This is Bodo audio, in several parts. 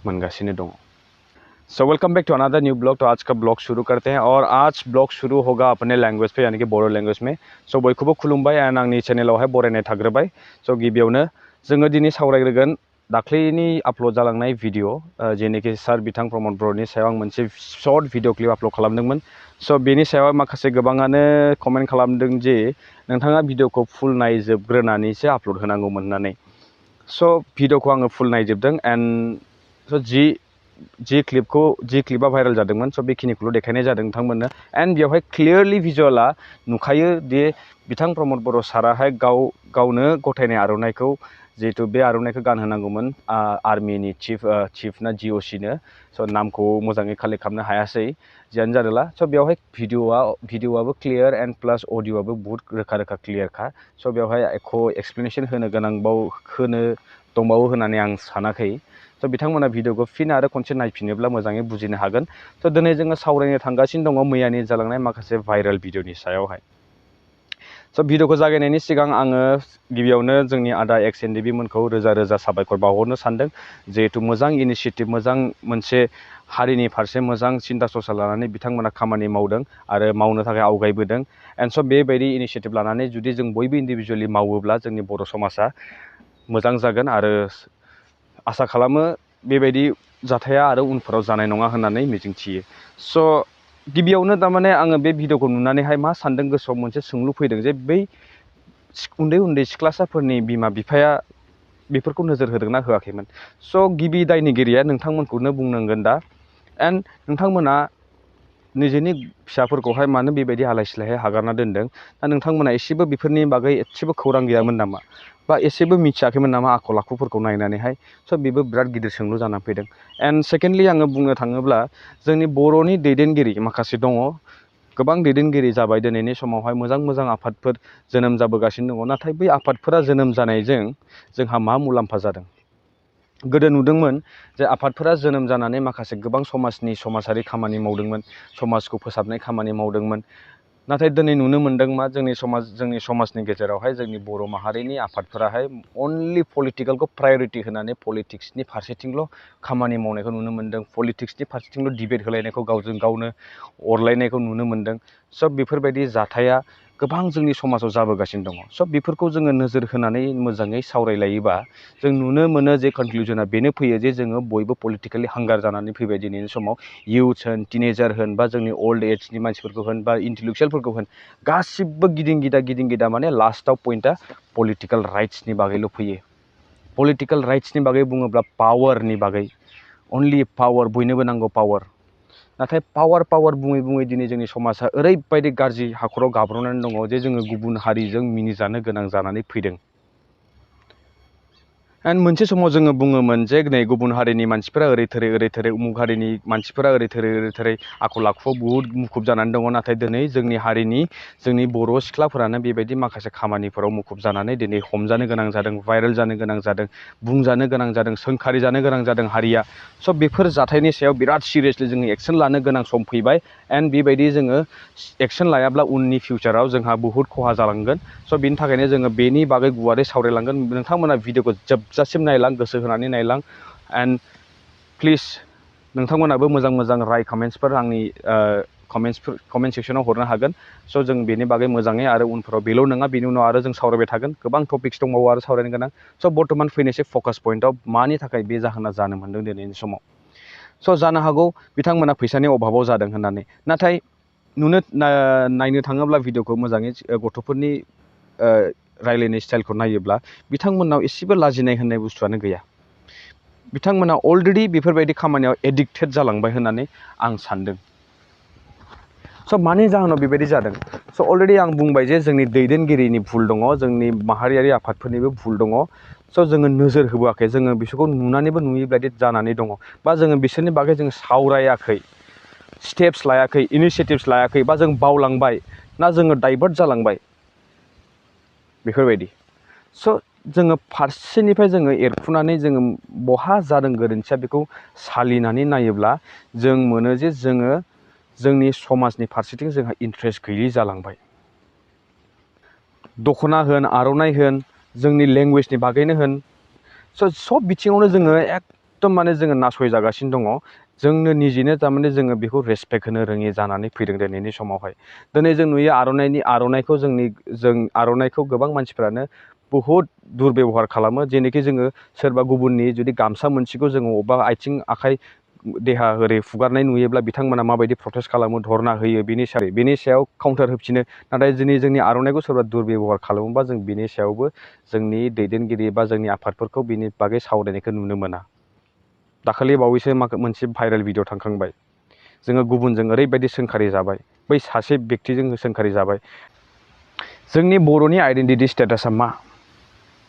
मोनगासिनो दङ। So welcome back to another new blog. तो आज का ब्लॉग शुरू करते हैं और आज ब्लॉग शुरू होगा अपने लैंग्वेज पे यानी कि बोरो लैंग्वेज में। सो बयखौबो खुलुमबाय एंड आंनि चैनेलावहाय बरायनाय थाग्रोबाय। सो गिबियावनो जोङो दिनै सावरायग्रोगोन दाख्लैनि आपल'ड जालांनाय भिडिअ जेनेखि सार बिथां प्रमद बर'नि सायाव आं मोनसे शर्ट भिडिअ क्लिप आपल'ड खालामदोंमोन। सो बेनि सायाव माखासे गोबाङानो कमेन्ट खालामदों जे नोंथाङा भिडिअखौ फुल नायजोबग्रोनानैसो आपल'ड होनांगौमोन होननानै। सो भिडिअखौ आङो फुल नायजोबदों एंड सो जि क्लिपा भाइरेल जादोंमोन सो बेखिनिखौल' देखायनाय जादों नोंथांमोननो एंड बेवहाय क्लियरलि भिजुअला नुखायो दि बिथां प्रमद बर' साराहाय गावनो गथायनाय आर'नाइखौ जिहेतु बे आर'नाइखौ गानहोनांगौमोन आर्मिनि चिफना जिअ'सिनो सो नामखौ मोजाङै कालेक्ट खालामनो हायासै जियानो जादोंला। सो बेवहाय भिडिअआबो क्लियर एंड प्लास अडिअ'आबो बहुत रोखा क्लियरखा। सो बेवहाय एख' एक्सप्लेनेसन होनो दंबावो होननानै आं सानाखै। सो बिथांमोना भिडिअखौ फिन आरो खनसे नायफिनोब्ला मोजाङै बुजिनो हागोन। सो दिनै जोङो सावरायनो थांगासिनो दङ मैयानि जालांनाय माखासे भाइरेल भिडिअनि सायावहाय। सो भिडिअखौ जागायनायनि सिगां आङो गिबियावनो जोंनि आदा एक्स एनडिएफबि मोनखौ रोजा साबायखर बावहरनो सानदों जिहेतु मोजां इनिशिएटिभ मोजां मोनसे हारिनि फारसे मोजां सिन्था सरसा लानानै बिथांमोना खामानि मावदों आरो मावनो थाखाय आवगायबोदों एन्ड स' बेबायदि इनिशिएटिभ लानानै जुदि जों बयबो इन्डिभिजुवेलि मावोब्ला जोंनि बर' समाजा मोजां जागोन आरो आसा खालामो बेबायदि जाथाया आरो उनफोराव जानाय नङा होननानै मिजिंथियो। स' गिबियावनो तारमाने आङो बे भिडिअखौ नुनानैहाय मा सानदों गोसोआव मोनसे सोंलु फैदों जे बै उन्दै सिख्लासाफोरनि बिमा बिफाया बेफोरखौ नोजोर होदोंना होआखैमोन। स' गिबि दायनिगिरिया नोंथांमोनखौनो बुंनांगोन दा एन्ड नोंथांमोना निजेनि फिसाफोरखौहाय मानो बेबायदि आलाय सिलायहाय हगारना दोनदों दा नोंथांमोना एसेबो बेफोरनि बागै एसेबो खौरां गैयामोन नामा बा एसेबो मिथियाखैमोन नामा आखल आखुफोरखौ नायनानैहाय। स' बेबो बिराद गिदिर सोंलु जानानै फैदों एन्ड सेकेन्डलि आङो बुंनो थाङोब्ला जोंनि बर'नि दैदेनगिरि माखासे दङ गोबां दैदेनगिरि जाबाय दिनैनि समावहाय मोजां आफादफोर जोनोम जाबोगासिनो दङ नाथाय बै आफादफोरा जोनोम जानायजों जोंहा मा मुलाम्फा जादों। गोदो नुदोंमोन जे आफादफोरा जोनोम जानानै माखासे गोबां समाजारि खामानि मावदोंमोन समाजखौ फोसाबनाय खामानि मावदोंमोन नाथाय दिनै नुनो मोनदों मा जोंनि समाजनि गेजेरावहाय जोंनि बर' माहारिनि आफादफोराहाय अनलि पलिटिकेलखौ प्रायरिटि होनानै पलिटिक्सनि फारसेथिंल' खामानि मावनायखौ नुनो मोनदों पलिटिक्सनि फारसेथिंल' डिबेट होलायनायखौ गावजों गावनो अरलायनायखौ नुनो मोनदों। स' बेफोरबायदि जाथाया गोबां जोंनि समाजाव जाबोगासिनो दङ। स' बेफोरखौ जोङो नोजोर होनानै मोजाङै सावरायलायोबा जों नुनो मोनो जे कनक्लुजना बेनो फैयो जे जोङो बयबो पलिटिकेलि हांगार जानानै फैबाय दिनैनि समाव इउथ्स होन टिनेजार होन बा जोंनि अल्ड एजनि मानसिफोरखौ होन बा इन्टेलेक्सुयेलफोरखौ होन गासिबो गिदिं गिदा माने लास्टआव पइन्टआ पलिटिकेल राइट्सनि बागैल' फैयो। पलिटिकेल राइट्सनि बागै बुङोब्ला पावारनि बागै अनलि पावार बयनोबो नांगौ पावार नाथाय पावार बुङै दिनै जोंनि समाजा ओरैबायदि गाज्रि हाखराव गाब्र'नानै दङ जे जोङो गुबुन हारिजों मिनिजानो गोनां जानानै फैदों। एन्ड मोनसे समाव जोङो बुङोमोन जे नै गुबुन हारिनि मानसिफोरा ओरै थोरै उमुक हारिनि मानसिफोरा ओरै थोरै आखल आखुआव बुहुद मुखुब जानानै दङ नाथाय दिनै जोंनि बर' सिख्लाफोरानो बेबायदि माखासे खामानिफोराव मुखुब जानानै दिनै हमजानो गोनां जादों भाइरेल जानो गोनां जादों बुंजानो गोनां जादों सोंखारि जानो गोनां जादों हारिया। स' बेफोर जाथायनि सायाव बिराद सिरियासलि जोङो एक्सन लानो गोनां सम फैबाय एन्ड बेबायदि जोङो एक्सन लायाब्ला उननि फिउचाराव जोंहा बुहुद खहा जालांगोन। स' बेनि थाखायनो जोङो बेनि बागै गुवारै सावरायलांगोन। नोंथांमोना भिडिअखौ जोबजासिम नायलां गोसो होनानै नायलां एन्ड प्लिज नोंथांमोनाबो मोजां राय कमेन्ट्सफोर आंनि कमेन्ट सेक्सनाव हरनो हागोन। स' जों बेनि बागै मोजाङै आरो उनफोराव बेल' नङा बेनि उनाव आरो जों सावरायबाय थागोन। गोबां टपिक्स दंबावो आरो सावरायनो गोनां। स' बर्थमान फैनोसै फकास पइन्टआव मानि थाखाय बे जाहोना जानो मोन्दों दिनैनि समाव। स' जानो हागौ बिथांमोना फैसानि अभाबाव जादों होननानै, नाथाय नायनो थाङोब्ला भिडिअखौ मोजाङै गथ'फोरनि रायलायनाय स्टाइलखौ नायोब्ला बिथांमोननाव एसेबो लाजिनाय होननाय बुस्थुआनो गैया। बिथांमोना अलरेडि बेफोरबायदि खामानियाव एडिक्टेड जालांबाय होननानै आं सानदों। स' मानि जाहोनाव बेबायदि जादों? स' अलरेडि आं बुंबाय जे जोंनि दैदेनगिरिनि भुल दङ, जोंनि माहारियारि आफादफोरनिबो भुल दङ। स' जोङो नोजोर होबोआखै, जोङो बिसोरखौ नुनानैबो नुयि बायदि जानानै दङ, बा जोङो बिसोरनि बागै जों सावरायाखै, स्टेप्स लायाखै, इनिसियेटिभ्स लायाखै, बा जों बावलांबाय ना जोङो डाइभार्ट जालांबाय बेफोरबायदि। स' जोङो फारसेनिफ्राय जोङो एरखुनानै जोङो बहा जादों गोरोन्थिया बेखौ सालिनानै नायोब्ला जों मोनो जे जोङो जोंनि समाजनि फारसेथिं जोंहा इन्ट्रेस्ट गैयि जालांबाय। दख'ना होन, आर'नाइ होन, जोंनि लेंगुवेजनि बागैनो होन, सब बिथिङावनो जोङो एकदम माने जोङो नासयजागासिनो दङ। जोंनो निजेनो थारमाने जोङो बेखौ रेसपेक्ट होनो रोङि जानानै फैदों दिनैनि समावहाय। दिनै जों नुयो आर'नाइखौ आर'नाइखौ गोबां मानसिफ्रानो बुहुद दुरबेबहार खालामो। जेनोखि जोङो सोरबा गुबुननि जुदि गामसा मोनसेखौ जोङो अबेबा आथिं आखाइ देहा ओरै फुगारनाय नुयोब्ला बिथांमोना माबायदि प्रटेस्ट खालामो, धरना होयो, बेनि सायाव काउन्टार होफिनो। नाथाय जोंनि आर'नाइखौ सोरबा दुरबेबहार खालामोबा जों बेनि सायावबो जोंनि दैदेनगिरि बा जोंनि आफादफोरखौ बिनि बागै सावरायनायखौ नुनो मोना। दाखालि बावैसो मोनसे भाइरेल भिडिअ थांखांबाय, जोङो गुबुनजों ओरैबायदि सोंखारि जाबाय, बै सासे बेक्तिजों सोंखारि जाबाय। जोंनि बर'नि आइडेन्टिटि स्टेटासा मा?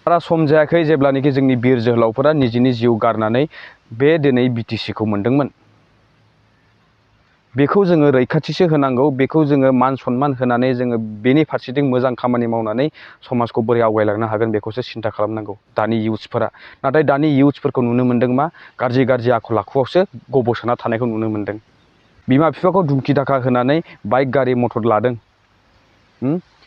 बारा सम जायाखै जेब्लानोखि जोंनि बिर जोहोलावफोरा निजेनि जिउ गारनानै बे दिनै BTCखौ मोनदोंमोन। बेखौ जोङो रैखाथिसो होनांगौ, बेखौ जोङो मान सनमान होनानै जोङो बेनि फारसेथिं मोजां खामानि मावनानै समाजखौ बोरै आवगायलांनो हागोन बेखौसो सिन्था खालामनांगौ दानि इयुथ्सफोरा। नाथाय दानि इयुथ्सफोरखौ नुनो मोन्दों मा, गाज्रि आखल आखुआवसो गब'सोना थानायखौ नुनो मोन्दों। बिमा बिफाखौ धुमखि दाखा होनानै बाइक गारि मटर लादों,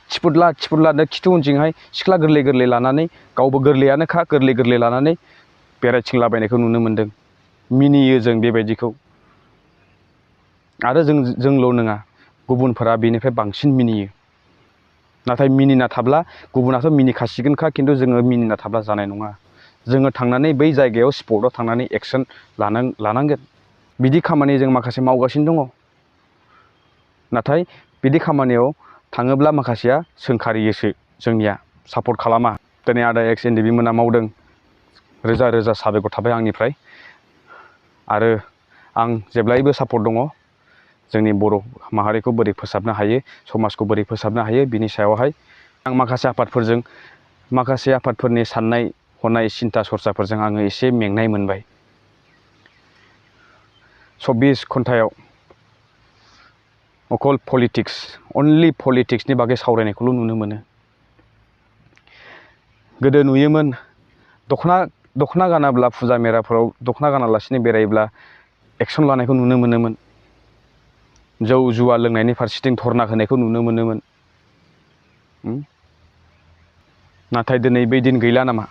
थिफुदलानो खिथु उनथिंहाय सिख्ला गोरलै लानानै, गावबो गोरलैयानोखा, गोरलै लानानै बेरायथिंलाबायनायखौ नुनो मोन्दों। मिनियो जों बेबायदिखौ। आरो जोंल' नङा, गुबुनफोरा बेनिफ्राय बांसिन मिनियो। नाथाय मिनिना थाब्ला गुबुनाथ' मिनिखासिगोनखा, खिन्थु जोङो मिनिना थाब्ला जानाय नङा। जोङो थांनानै बै जायगायाव स्पटआव थांनानै एक्सन लानांगोन। बिदि खामानि जों माखासे मावगासिनो दङ। नाथाय बिदि खामानियाव थाङोब्ला माखासेया सोंखारियोसो, जोंनिया सापर्ट खालामा। दिनै आदा Ex NDFB मोना मावदों, रोजा रोजा साबायखर थाबाय आंनिफ्राय। आरो आं जेब्लायबो सापर्ट दङ जोंनि बर' माहारिखौ बोरै फोसाबनो हायो, समाजखौ बोरै फोसाबनो हायो, बिनि सायावहाय आं माखासे आफादफोरनि साननाय हनाय सिन्था सरसाफोरजों आङो एसे मेंनाय मोनबाय। 24 घन्टायाव अकल अनलि पलिटिक्सनि बागै सावरायनायखौल' नुनो मोनो। गोदो नुयोमोन दख'ना गानाब्ला फुजा मेराफोराव दख'ना गानालासिनो बेरायोब्ला एक्सन लानायखौ नुनो मोनोमोन। जौ जुवा लोंनायनि फारसेथिं धरना होनायखौ नुनो मोनोमोन। नाथाय दिनै बै दिन गैला नामा?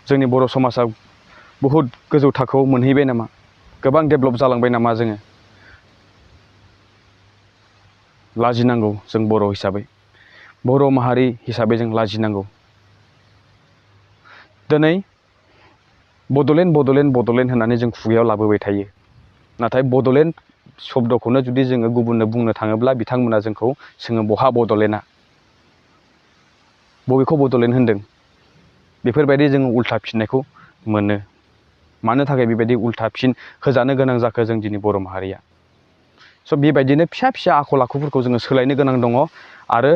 जोंनि बर' समाजा बहुद गोजौ थाखोआव मोनहैबाय नामा? गोबां डेभेलप जालांबाय नामा? जोङो लाजिनांगौ, जों बर' हिसाबै, बर' माहारि हिसाबै जों लाजिनांगौ। दिनै बड'लेण्ड होननानै जों खुगायाव लाबोबाय थायो। नाथाय बड'लेण्ड शब्दखौनो जुदि जोङो गुबुननो बुंनो थाङोब्ला बिथांमोना जोंखौ सोङो, बहा बड'लेण्डआ? बबेखौ बड'लेण्ड होनदों? बेफोरबायदि जोङो उल्था फिननायखौ मोनो। मानो थाखाय बेबायदि उल्था फिन होजानो गोनां जाखो जों दिनै बर' माहारिया? स' बेबायदिनो फिसा आखल आखुफोरखौ जोङो सोलायनो गोनां दङ। आरो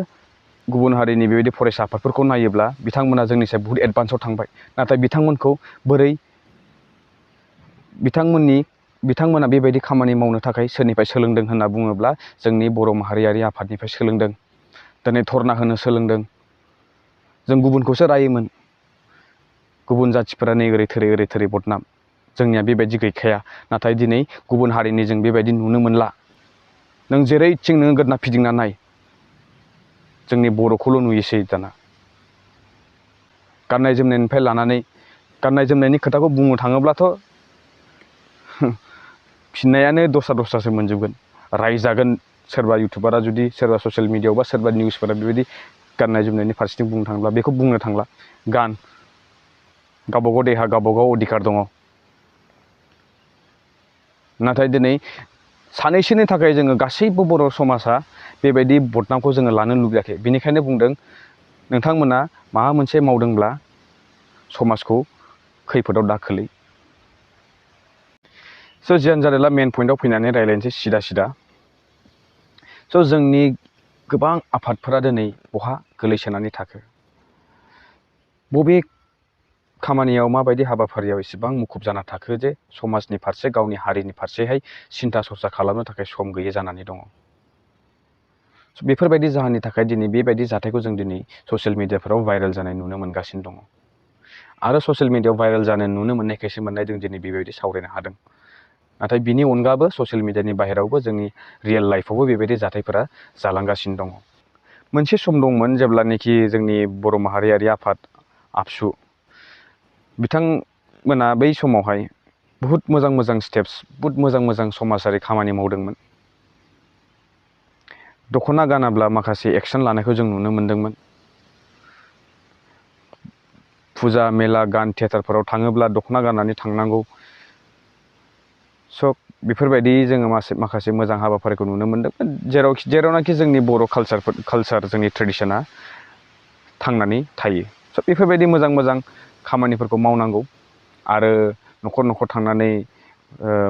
गुबुन हारिनि बेबायदि फरायसा आफादफोरखौ नायोब्ला बिथांमोना जोंनिसाय बुहुद एडभान्सआव थांबाय। नाथाय बिथांमोना बेबायदि खामानि मावनो थाखाय सोरनिफ्राय सोलोंदों होनना बुङोब्ला जोंनि बर' माहारियारि आफादनिफ्राय सोलोंदों। दिनै धरना होनो सोलोंदों। जों गुबुनखौसो रायोमोन, गुबुन जाथिफोरा नै ओरै थोरै बदनाम, जोंनिया बेबायदि गैखाया। नाथाय दिनै गुबुन हारिनि जों बेबायदि नुनो मोनला। नों जेरैथिं नोङो गोदना फिदिंना नाय, जोंनि बर'खौल' नुयोसै दाना। गाननाय जोमनायनिफ्राय लानानै, गाननाय जोमनायनि खोथाखौ बुंनो थाङोब्लाथ' फिननायानो दस्रासो मोनजोबगोन रायजागोन सोरबा इउटुबारा जुदि सोरबा ससियेल मिडियायाव बा सोरबा निउसफोरा बेबायदि गाननाय जोमनायनि फारसेथिं बुंनो थाङोब्ला बेखौ बुंनो थांला गान गावबागाव देहा गावबागाव अधिकार दङ नाथाय दिनै सानैसोनि थाखाय जोङो गासैबो बर' समाजा बेबायदि बदनामखौ जोङो लानो लुबैयाखै बेनिखायनो बुंदों नोंथांमोना माबा मोनसे मावदोंब्ला समाजखौ खैफोदाव दाखोलै स' जियानो जादोंला मेन पइन्टआव फैनानै रायज्लायनोसै सिदा स' जोंनि गोबां आफादफोरा दिनै बहा गोलैसोनानै थाखो बबे खामानियाव माबायदि हाबाफारियाव एसेबां मुखुब जाना थाखो जे समाजनि फारसे गावनि हारिनि फारसेहाय सिन्था सरसा खालामनो थाखाय सम गैयै जानानै दङ बेफोरबायदि जाहोननि थाखाय दिनै बेबायदि जाथायखौ जों दिनै ससियेल मिडियाफोराव भाइरेल जानाय नुनो मोनगासिनो दङ आरो ससियेल मिडियायाव भाइरेल जानो नुनो मोननायखायसो मोननाय जों दिनै बेबायदि सावरायनो हादों नाथाय बिनि अनगाबो ससियेल मिडियानि बाहेरावबो जोंनि रियेल लाइफआवबो बेबायदि जाथायफोरा जालांगासिनो दङ मोनसे सम दंमोन जेब्लानोखि जोंनि बर' माहारियारि आफाद आबसु बिथांमोना बै समावहाय बुहुत मोजां स्टेप्स बुहुत मोजां समाजारि खामानि मावदोंमोन दख'ना गानाब्ला माखासे एक्सन लानायखौ जों नुनो मोन्दोंमोन फुजा मेला गान थियेटारफोराव थाङोब्ला दख'ना गाननानै थांनांगौ स' बेफोरबायदि जोङो माखासे मोजां हाबाफारिखौ नुनो मोन्दों जेरावनाखि जोंनि बर' कालसार जोंनि ट्रेडिसना थांनानै थायो स' बेफोरबायदि मोजां खामानिफोरखौ मावनांगौ आरो न'खर थांनानै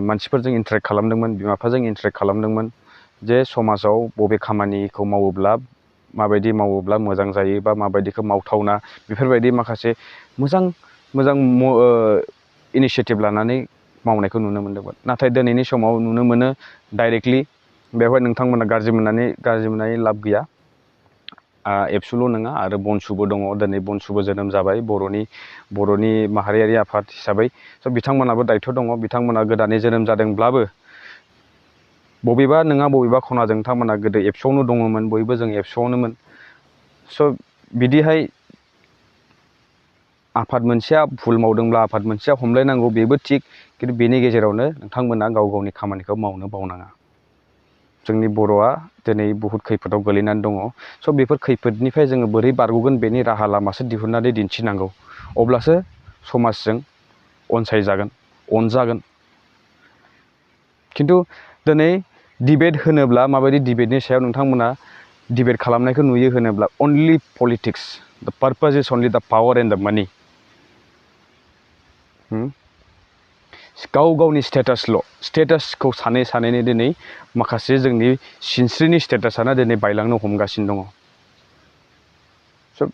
मानसिफोरजों इन्टारेक्ट खालामदोंमोन बिमा बिफाजों इन्टारेक्ट खालामदोंमोन जे समाजाव बबे खामानिखौ मावोब्ला माबायदि मावोब्ला मोजां जायो बा माबायदिखौ मावथावना बेफोरबायदि माखासे मोजां इनिसियेटिभ लानानै मावनायखौ नुनो मोन्दोंमोन नाथाय दिनैनि समाव नुनो मोनो डाइरेक्टलि बेवहाय नोंथांमोना गाज्रि मोननानै लाब गैया एबसुल' नङा आरो बनसुबो दङ दिनै बनसुबो जोनोम जाबाय बर'नि माहारियारि आफाद हिसाबै स' बिथांमोनाबो दायथ' दङ बिथांमोना गोदानै जोनोम जादोंब्लाबो बबेबा नङा बबेबा खनाजों नोंथांमोना गोदो एबसुआवनो दङमोन बयबो जों एबसुआवनोमोन स' बिदिहाय आफाद मोनसेया भुल मावदोंब्ला आफाद मोनसेया हमलायनांगौ बेबो थिग खिन्थु बेनि गेजेरावनो नोंथांमोना गावनि खामानिखौ मावनो बावनाङा जोंनि बर'आ दिनै बुहुत खैफोदाव गोलैनानै दङ स' बेफोर खैफोदनिफ्राय जोङो बोरै बारग'गोन बेनि राहा लामासो दिहुननानै दिन्थिनांगौ अब्लासो समाजजों अनजागोन खिन्थु दिनै डिबेट होनोब्ला माबायदि डिबेटनि सायाव नोंथांमोना डिबेट खालामनायखौ नुयो होनोब्ला अनलि पलिटिक्स द पार्पस इज अनलि द पावार एन्ड द मानि गावनि स्टेटासखौ सानैनि दिनै माखासे जोंनि सिनस्रिनि स्टेटासानो दिनै बायलांनो हमगासिनो दङ स'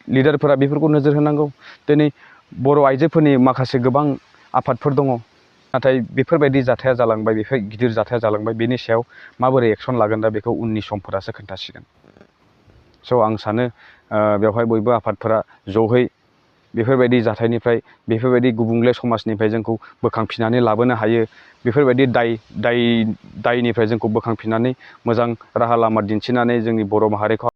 लिडारफोरा बेफोरखौ नोजोर होनांगौ दिनै बर' आइजोफोरनि माखासे गोबां आफादफोर दङ नाथाय बेफोरबायदि जाथाया जालांबाय बेफोर गिदिर जाथाया जालांबाय बेनि सायाव माबोरै एक्सन लागोन दा बेखौ उननि समफोरासो खोन्थासिगोन स' आं सानो बेवहाय बयबो आफादफोरा ज'है बेफोरबायदि जाथायनिफ्राय बेफोरबायदि गुबुंले समाजनिफ्राय जोंखौ बोखांफिननानै लाबोनो हायो बेफोरबायदि दायनिफ्राय जोंखौ बोखांफिननानै मोजां राहा लामा दिन्थिनानै जोंनि बर' माहारिखौ